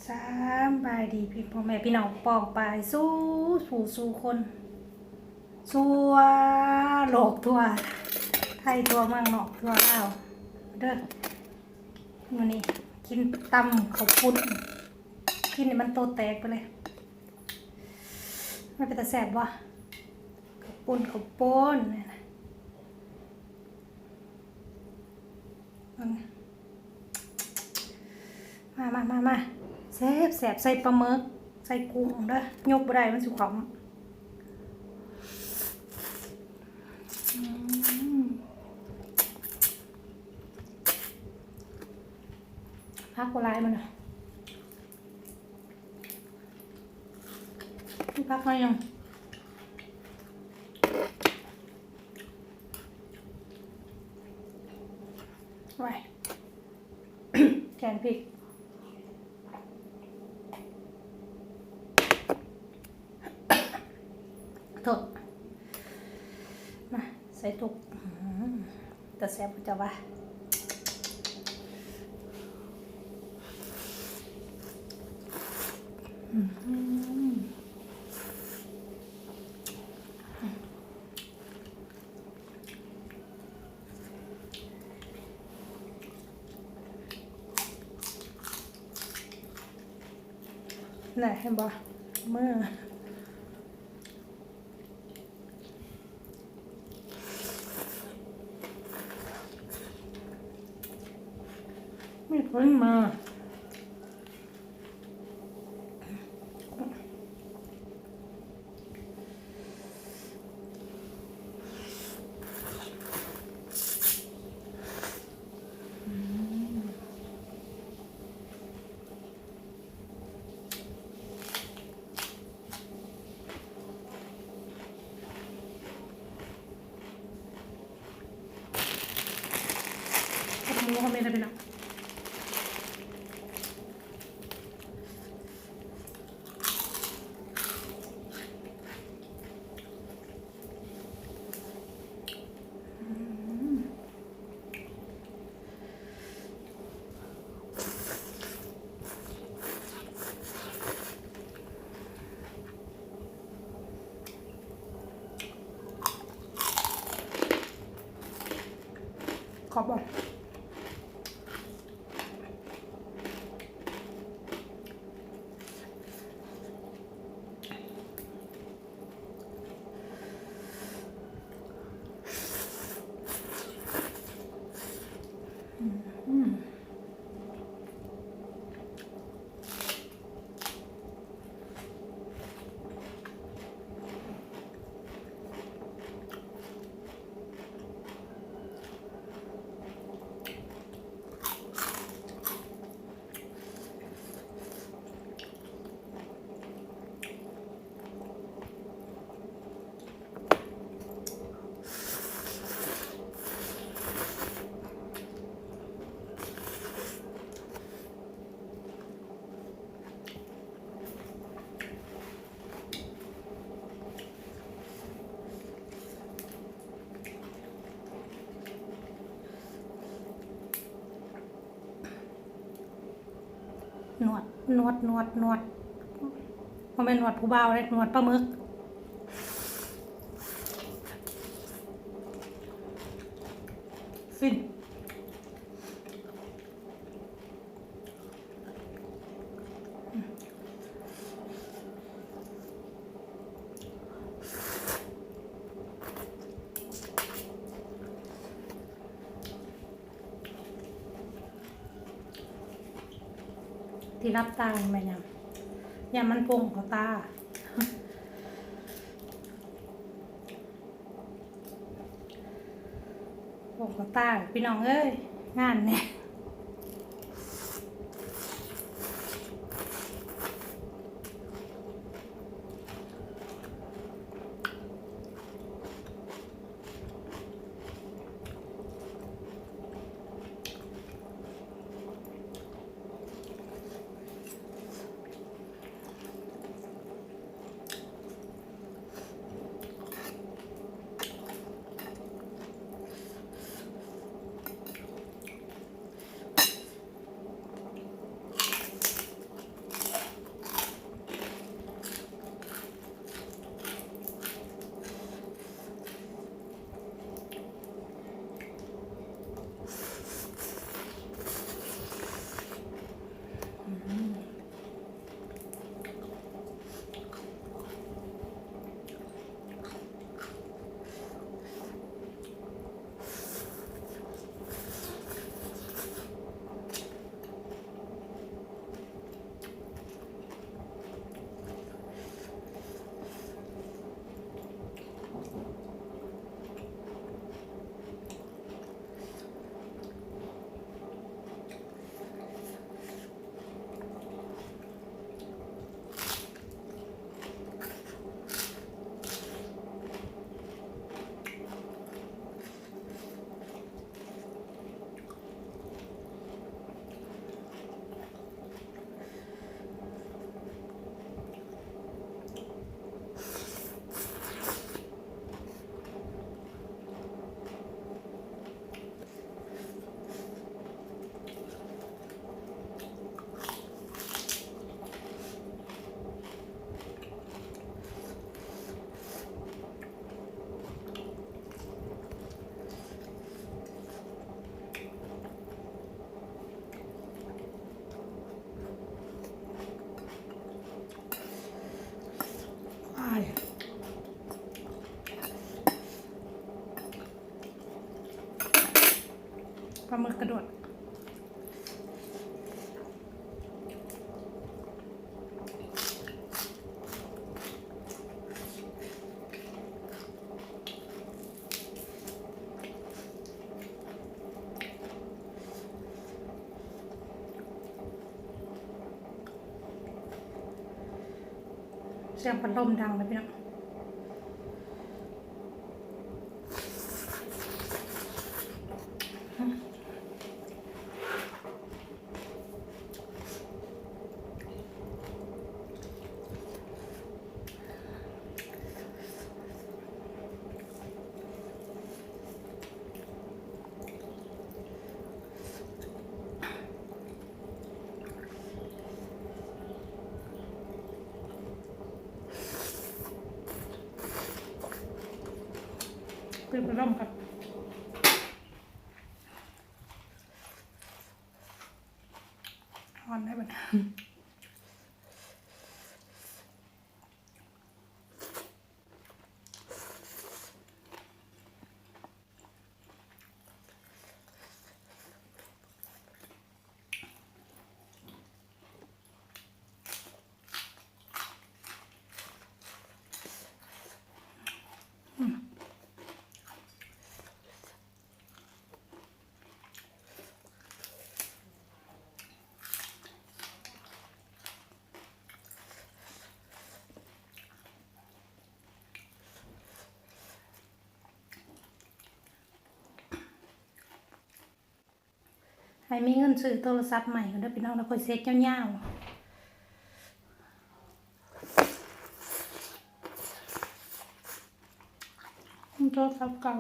ສະບາຍດີພີ່ ພໍ່ແມ່ພີ່ນ້ອງປ້ອງປາຍສູ່ຜູ້ສູ່ຄົນ ທົ່ວໂລກ ທົ່ວໄທ ທົ່ວເມືອງນອກ ທົ່ວລາວເດີ. ມື້ນີ້ກິນຕຳເຂົ້າປຸ້ນ ກິນໃຫ້ມັນໂຕແຕກໄປເລີຍ. ມັນເປັນຕາແຊບບໍ່? ເຂົ້າປຸ້ນ ເຂົ້າປຸ້ນນີ້ນະ. ມາ ມາ ມາ ມາ ແຊບໆ ໃສ່ປາໝຶກ ໃສ່ກຸ້ງເດີ. ຍົກບໍ່ໄດ້ ມັນຊິຂວາມ. ອືມ ຜັກບໍ່ຫຼາຍມັນນະ. ມີຜັກໜ້ອຍໜຶ່ງ ໄວ້ ແກງພິກ ໂທດ ມາ ໃສ່ຕຸກ ອືມ ຕາແຊບເຈົ້າວ່າ ອືມ ແນ່ ເຫັນບໍ່ ມື ມີຄົນມາ. ກັບໝູເຮົາແມ່ນໄດ້ໄປນຳ. ຂອບບໍ່? ນວດ ນວດ ນວດ ນວດ ບໍ່ແມ່ນນວດຜູ້ບ່າວເດ້ ນວດປາໝຶກ ຟິນ. ທີ່ລັບຕາແມ່ນຫຍັງ? ຢ້ານມັນປົງເຂົ້າຕາ. ໂອ້ ຕາຍ ພີ່ນ້ອງເອີຍ ງານນີ້. ອືມ ປາໝຶກກະໂດດ. ສຽງພັດລົມດັງເລີຍພີ່ນ້ອງ. ປິດພັດລົມກ່ອນ ຮ້ອນໄດ໋ບັດ. ໃຫ້ມີເງິນຊື້ໂທລະສັບໃໝ່ກ່ອນເດີພີ່ນ້ອງ ແລ້ວຄ່ອຍເຊັດຍາວໆ. ໂທລະສັບເກົ່າ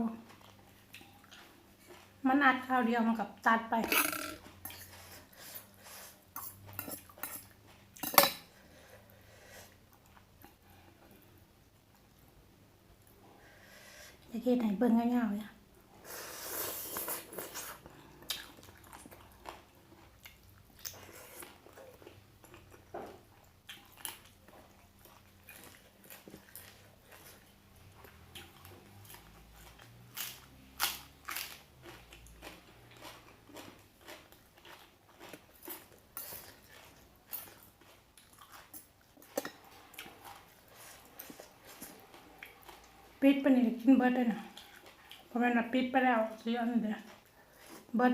ມັນອັດຄາວດຽວ ມັນກໍຕັດໄປ. ຢາກເຮັດໃຫ້ເບິ່ງຍາວໆ ປິດປານນີ້ກໍກິນເບິດເດ້ນະ ບໍ່ແມ່ນວ່າປິດໄປແລ້ວຊິອັນເດ້ ເບິດ.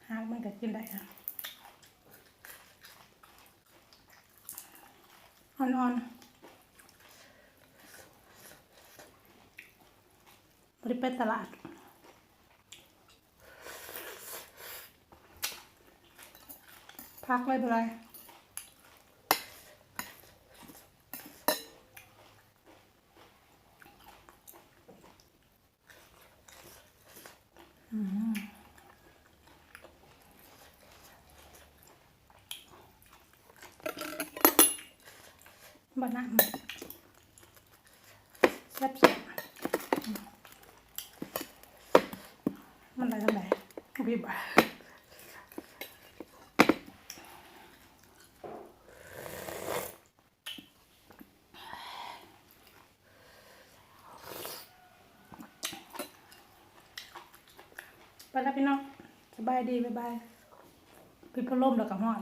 ຮາກມັນກໍກິນໄດ້ນະ ອ່ອນໆ ບໍ່ໄດ້ໄປຕະຫຼາດ. ພັກໄວ້ບໍ່ໄດ້. ອືມ ບັດນະ ແຊບໆ ມັນໄດ້ຈັ່ງໃດ ບີບ. ໄປລະພີ່ນ້ອງ ສະບາຍດີ ບາຍບາຍ. ປິດພັດລົມແລ້ວກໍຮ້ອນ.